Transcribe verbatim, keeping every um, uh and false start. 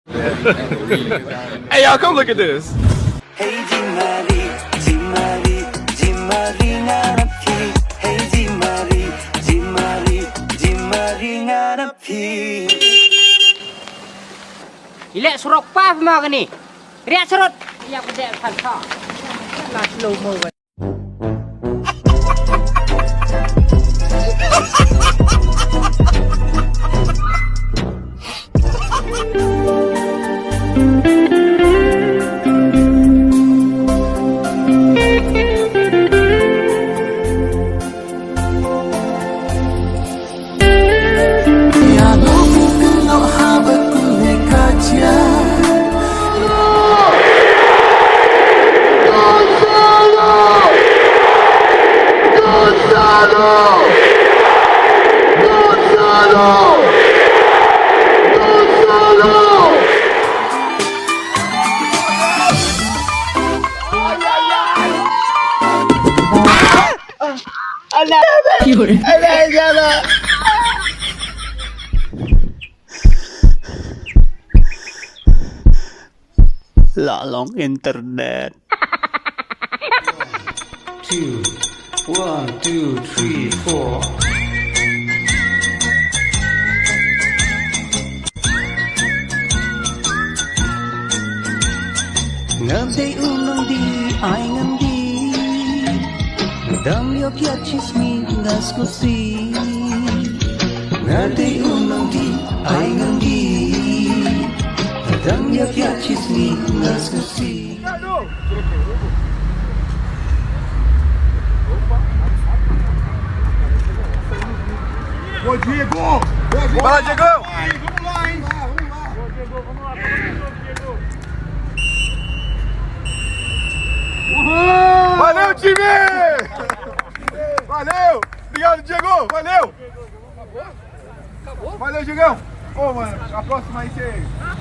Hey, y'all, come look at this. Hey, Jimari, Jimari, Jimari, nga na phi. Hey, Jimari, Jimari, Jimari, nga na phi. Ilek surok pa pemagani. Riak serut. Ia pedek kan ha. Lah slow mo. La long internet. Two. One, two, three, four. Nga dei u nongdih, ai ngan dih. Dang ïoh kiad shisngi nga sngewsih. Nga dei u nongdih, ai ngan dih. Dang ïoh kiad shisngi nga sngewsih. Go, Diego! Go, Diego! Go, Diego! Valeu, time! Valeu! Obrigado, Diego! Valeu! Valeu, Diego! Pô, mano, a próxima aí você.